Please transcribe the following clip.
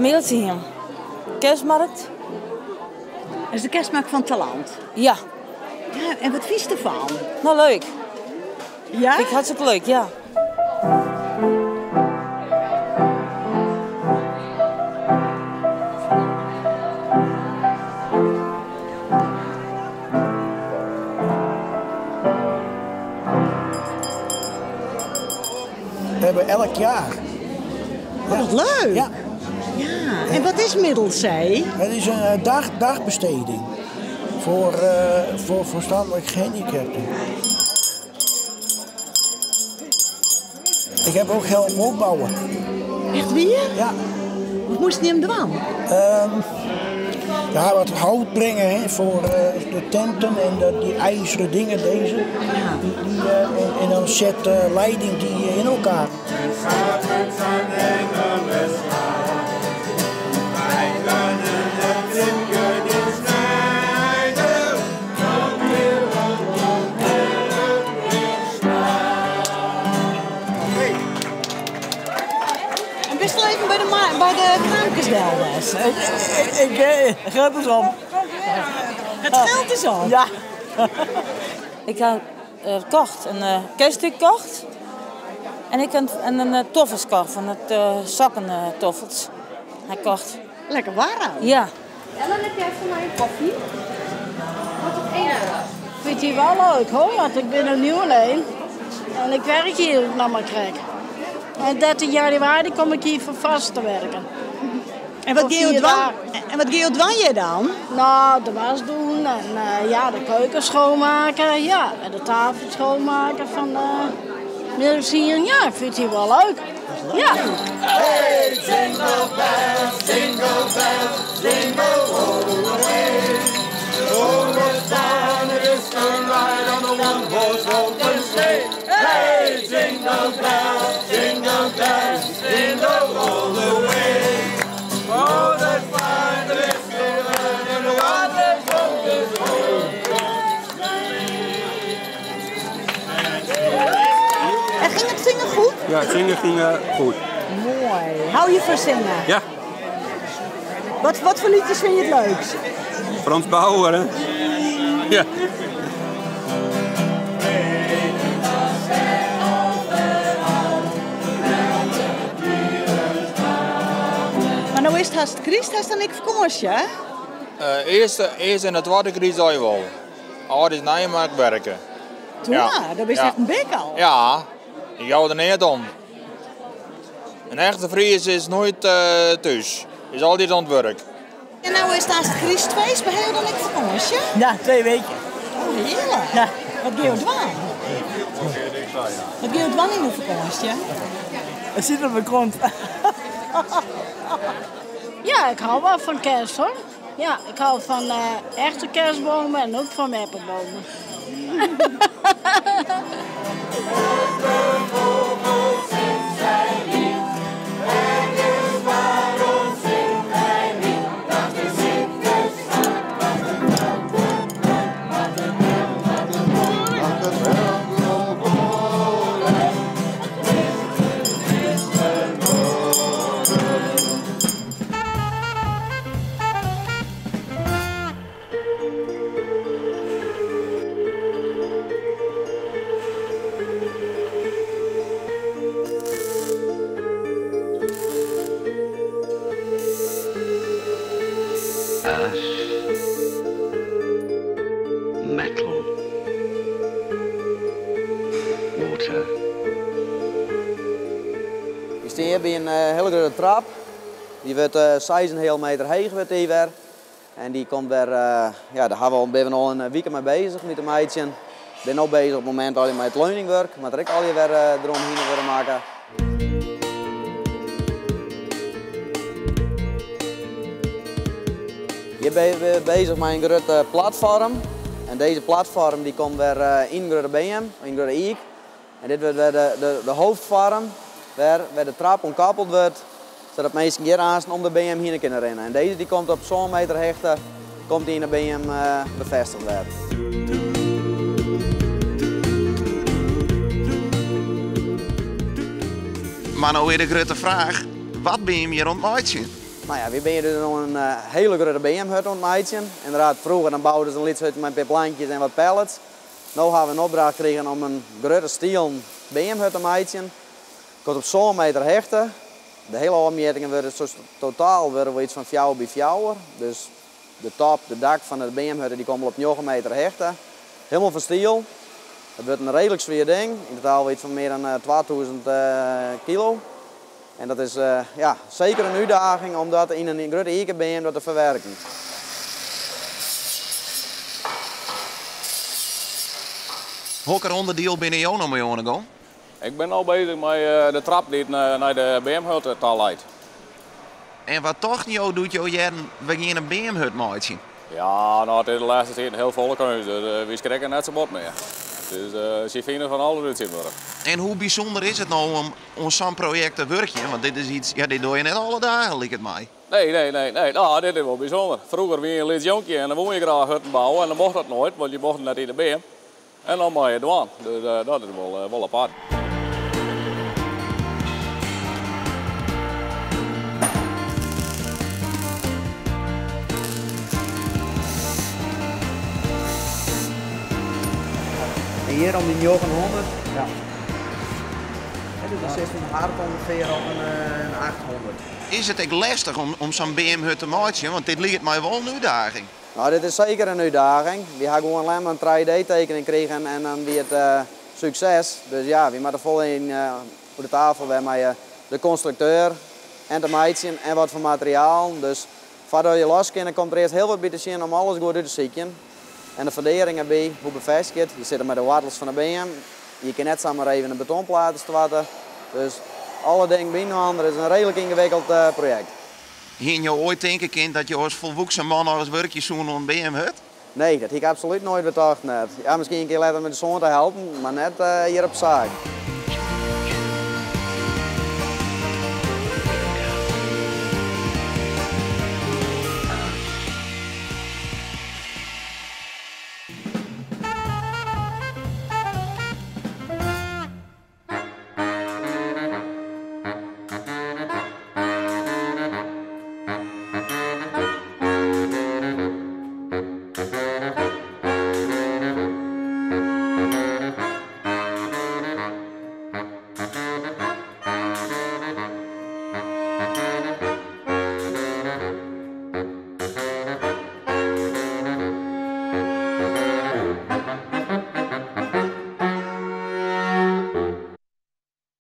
Meeltsehiem. Kerstmarkt. Is de kerstmarkt fan Talant? Ja. Ja, en wat fynst derfan? No leuk. Ja? Fyn ik hartstikke leuk, ja. We hebben elk jaar. Oh, wat leuk! Ja. Ja. En wat is Middelsee? Het is een eh, dag, dagbesteding voor, uh, voor verstandelijk gehandicapten. Ik heb ook helpen opbouwen. Echt wier? Ja. Wat moest je hem doen? Um, ja, wat hout brengen hè, voor uh, de tenten en de, die ijzeren dingen, deze. Ja. Die, die, uh, en, en, dan zet de leiding die in elkaar. En bist al even bij de, bij de kraampjes Ik, ik, ik, geld is op. Het geld is op? Ja. Ik heb uh, kocht, een uh, kerststuk kocht. En ik heb en een uh, toffels kocht, van het uh, zakken uh, toffels. Hij kocht. Lekker warm. Ja. Ellen, heb jij voor mij een koffie? Wordt het 1 euro? Ik vind het wel leuk hoor, want ik ben een nieuweling. En ik werk hier nog maar krijg. En 13 januari kom ik hier voor vast te werken. En wat en wat dwan je dan? Nou, de was doen en uh, ja, de keuken schoonmaken. Ja, en de tafel schoonmaken van de uh, Ja, ik vind het hier wel leuk. Ja. Hey, jingle bells, jingle bells, jingle all the way. Oh, what fun it is to ride on a one-horse open sleigh. Hey, jingle bells, jingle bells, jingle all the way. Oh, that fun it is to ride in a one-horse open sleigh. En ging het zingen goed? Ja, het zingen ging goed. Mooi. Hou je van zingen? Ja. Wat, wat voor liedjes vind je het leukst? Frans Bauer, hè? Ja. Maar nou is het haast Christ, haast dan ik vakantie, hè? Uh, eerste, eerst en de tweede crisis al wel. Oud is Nijmark werken. Toen ja. dat is ja. echt een bek al. Ja, ik hou er niet om. Een echte Fries is nooit uh, thuis. Is altijd aan het werk. En nou is het haast Christfeest, ben je dan ik vakantie? Ja, 2 weken. Oh, heerlijk. Ja. Wat ga je doen? Wat ga je doen in de vakantie? Het zit op mijn kont. Ja, ik hou wel van kerst hoor. Ja, ik hou van uh, echte kerstbomen en ook van appelbomen. Metal, water. We staan hier bij een uh, hele grote trap. Die wordt uh, 6,5 meter hoog wordt die weer. En die komt weer, uh, ja, daar hebben we, ben we al een week mee bezig met de meidje. Ik ben nu bezig op het moment al met het leuningwerk, maar er ik al weer uh, eromheen willen maken. Hier ben je bezig met een grote platform. En deze platform die komt weer in grote BM, in grote Iek. En dit wordt weer de, de, de hoofdfarm, waar, waar de trap ontkoppeld wordt, zodat mensen hier aan om de BM heen kunnen rennen. En deze die komt op zo'n meter hechten, komt die in de BM uh, bevestigd worden. Maar nou weer de grote vraag, wat ben je hier ontmaaitje? Nou ja, wy binne dus no in hiele grutte beamhut oan it meitsjen. Inderdaad, froeger dan bouden se in lyts hutje mei in pear plankjes en wat pallets. No hawwe we in opdracht krigen om in grutte stielen beamhut te meitsjen. Komt op sân meter hichte. De hiele ôfmjittingen wurde so totaal wurde wol iets fan fjouwer by fjouwer. Dus de top, de dak fan de beamhutte dy komt wol op njoggen meter hichte. Hielendal fan stiel. It wurdt in reedlik swier ding. Yn totaal wol iets fan mear dan 2000 kilo. En dat is ja, seker in útdaging om dat yn in grutte ikebeam dat te ferwerken. Hokker ûnderdiel binne jo no mei oan 'e gong? Ik bin no bezich mei de trap dy't nei de beamhut ta leit. En wat tochten jo doe't jo hearden, we gean in beamhut meitsjen? Ja, no, it is de lêste tiid in hiel folle keunst, dus wy skrikke net sa bot mear. Dus sy fine fan alles út tsjintwurdich. En hoe bysûnder is it no om oan sa'n projekt te wurkjen? Want dit is iets, ja, dit dogge je net alle dagen, liket my. Nee, nee, nee, nee. No, dit is wol bysûnder. Froeger wie je in lyts jonkje en dan woe je graach hutten bouwe en dan mocht dat noait, want je mochten net yn de beam. En dan mei je it dwaan. Dus dat is wol apart. En hjir om dy 900. Ja. Dus dan sitst yn hart ûngefear op in 800. Is it ek lestich om sa'n beamhut te meitsjen? Want dit liket my wol in útdaging. No, dit is seker in útdaging. Wy ha gewoan allinne mar in 3D-tekening krigen en dan wie it sukses. Dus ja, wy moatte fol yn oer de tafel wer mei de konstrukteur en te meitsjen en wat foar materialen. Dus foardat je los kinne komt der earst hiel wat by te sjen om alles goed út te sykjen. En de fundering derby, hoe befêstigje it? Je sitte mei de woartels fan de beam. Je kinne net samar even in betonplaat stoarte. Dus alle dingen byinoar is in reedlik yngewikkeld projekt. Hiene jo oait tinke kind dat jo as folwoeksen man nochris wurkje soene oan in beamhut? Nee, dat hie ik absolút noait betocht net. Ja, miskien in kear letter mei de soan te helpen, mar net hjir op saak.